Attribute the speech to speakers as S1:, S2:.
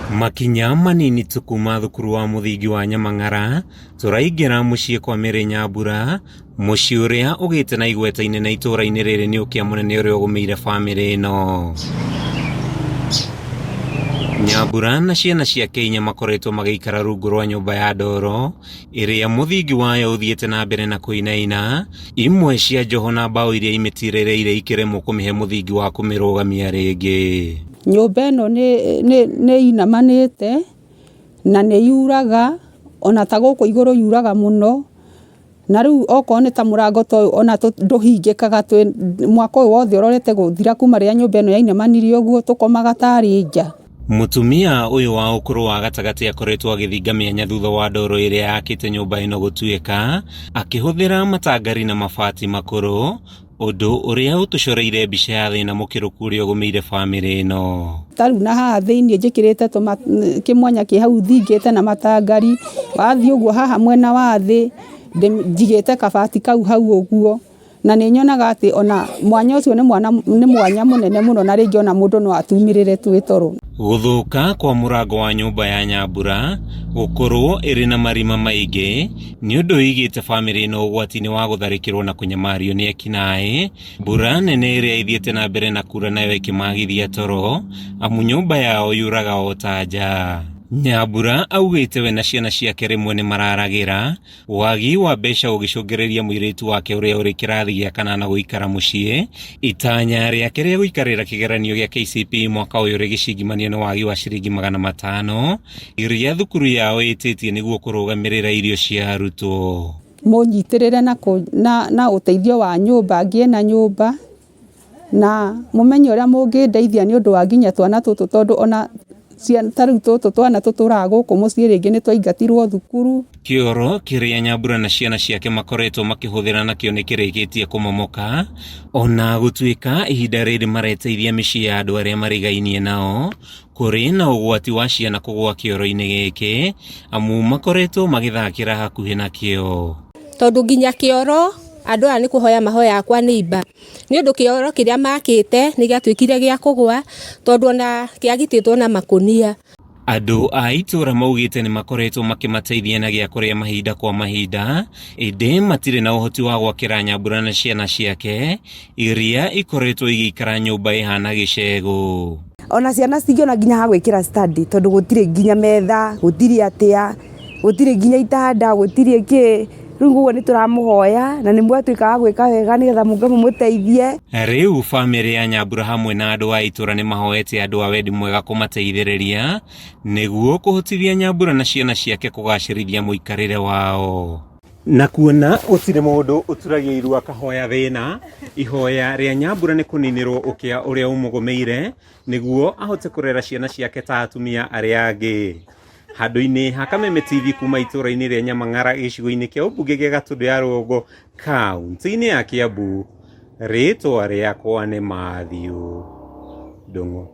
S1: Makinya manini tu kuma thukuru wa mũthingi wa Nyamang'ara tũraingĩra mũciĩ kwa Mary Nyambura, mũciĩ ũrĩa ũgĩte na igweta inene itũũra-inĩ rĩrĩ nĩ ũkĩa mũnene ũrĩa ũgũmĩire bamĩrĩ ĩno. Nyambura na ciana ciake inya makoretwo magĩikara rungu rwa nyũmba ya ndoro ĩrĩa mũthingi wayo ũthiĩte na mbere na kũinaina, imwe cia njoho na mbaũ iria imĩtirĩrĩire ikĩremwo kũmĩhe mũthingi wa kũmĩrũgamia rĩngĩ.
S2: Nyũmba ĩno nĩ inamanĩte na nĩ yuraga ona ta gũkũ igũrũ yuraga mũno. Na rĩu okorwo nĩ ta mũrango ta ũyũ ona ndũhingĩkaga mwaka ũyũ wothe ũrorete gũthira kuma rĩrĩa nyũmba ĩno yainamanirie ũguo tũkomaga tarĩ nja.
S1: Mũtumia ũyũ wa ũkũrũ wa gatagatĩ akoretwo agĩthinga mĩanya thutha wa ndoro ĩrĩa yakĩte nyũmba ĩno gũtuĩka, akĩhũthĩra matangari na mabati makũrũ, ũndũ ũrĩa ũtũcoreire mbica ya thĩna mũkĩrũku ũrĩa ũgũmĩire bamĩrĩ ĩno.
S2: Ta rĩu na haha thĩiniĩ njĩkĩrĩte kĩmwanya kĩ hau thingĩte na matangari, wathiĩ ũguo haha mwena wa thĩ njigĩte kabati kau hau ũguo, na nĩ nyonaga atĩ ona mwanya ũcio nĩ mwanya mũnene mũno na rĩngĩ ona mũndũ no atumĩrĩre twĩ toro.
S1: Gũthũka kwa mũrango wa nyũmba ya Nyambura gũkorwo ĩrĩ na marima maingĩ nĩ ũndũ ũigĩte bamĩrĩ ĩno ũgwati-inĩ wa gũtharĩkĩrwo na kũnyamario nĩ ekinaĩ. Mbura nene ĩrĩa ĩthiĩte na mbere na kura nayo ĩkĩmagithia toro amu nyũmba yao yuraga o ta nja. Nyambura augĩte we na ciana ciake rĩmwe nĩ mararagĩra Wagi wa mbeca ũgĩcũngĩrĩria mũirĩtu wake ũrĩa ũrĩ kĩrathi gĩa kanana gũikara mũciĩ, itanya rĩake rĩa gũikarĩra kĩgeranio gĩa KCPE mwaka ũyũ rĩgĩcingimanio nĩ wagi wa ciringi 500 iria thukuru yao ĩtĩtie nĩguo kũrũgamĩrĩra irio cia arutwo.
S2: Mũnyitĩrĩre na ũteithio wa nyũmba, ngĩe na nyũmba na mũmenye ũrĩa mũngĩndeithia nĩ ũndũ wa nginya twana tũtũ tondũ ona ta rĩu tũtũ twana tũtũraga gũkũ mũciĩ rĩngĩ nĩ twaingatirwo thukuru.
S1: Kĩoro kĩrĩa Nyambura na ciana ciake makoretwo makĩhũthĩra nakĩo nĩ kĩrĩkĩtie kũmomoka, ona gũtuĩka ihinda rĩrĩ mareteithia mĩciĩ ya andũ arĩa marigainie nao, kũrĩ na ũgwati wa ciana kũgũa kĩoro-inĩ gĩkĩ amu makoretwo magĩthakĩra hakuhĩ nakĩo.
S3: Tondũ nginya kĩoro andũ aya nĩ kũhoya mahoyaga kwa neighbour nĩ ũndũ kĩoro kĩrĩa makĩte nĩ gĩatuĩkire gĩa kũgũa tondũ ona kĩagitĩtwo na makũnia.
S1: Andũ a itũũra maugĩte nĩ makoretwo makĩmateithia na gĩa kũrĩa mahinda kwa mahinda, ĩndĩ matirĩ na ũhoti wa gwakĩra Nyambura na ciana ciake iria ikoretwo igĩikara nyũmba ĩhana gĩcegũ.
S4: Ona ciana citingĩona nginya ha gwĩkĩra study tondũ gũtirĩ nginya metha, gũtirĩ atĩa, gũtirĩ nginya itanda, gũtirĩ kĩ. Rĩu ũguo nĩ tũramũhoya na nĩ mwatuĩka wa gwĩka wega nĩgetha mũke mũmũteithie.
S1: Rĩu bamĩrĩ ya Nyambura hamwe na andũ a itũra nĩ mahoete andũ a wendi mwega kũmateithĩrĩria nĩguo kũhotithia Nyambura na ciana ciake kũgacĩrithia mũikarĩre wao. Na kuona gũtirĩ mũndũ ũturagia iru akahoya thĩna, ihoya rĩa Nyambura nĩ kũninĩrwo ũkĩa ũrĩa ũmũgũmĩire nĩguo ahote kũrera ciana ciake ta atumia arĩa angĩ. Handũ-inĩ ha Kameme TV kuma itũũra-inĩ rĩa Nyamang'ara gĩcigo-inĩ kĩa ũmbunge gĩa Gatũndũ ya Rũgongo kaunti-inĩ ya Kiambu, rĩtwa rĩakwa nĩ Matthew Ndung'u.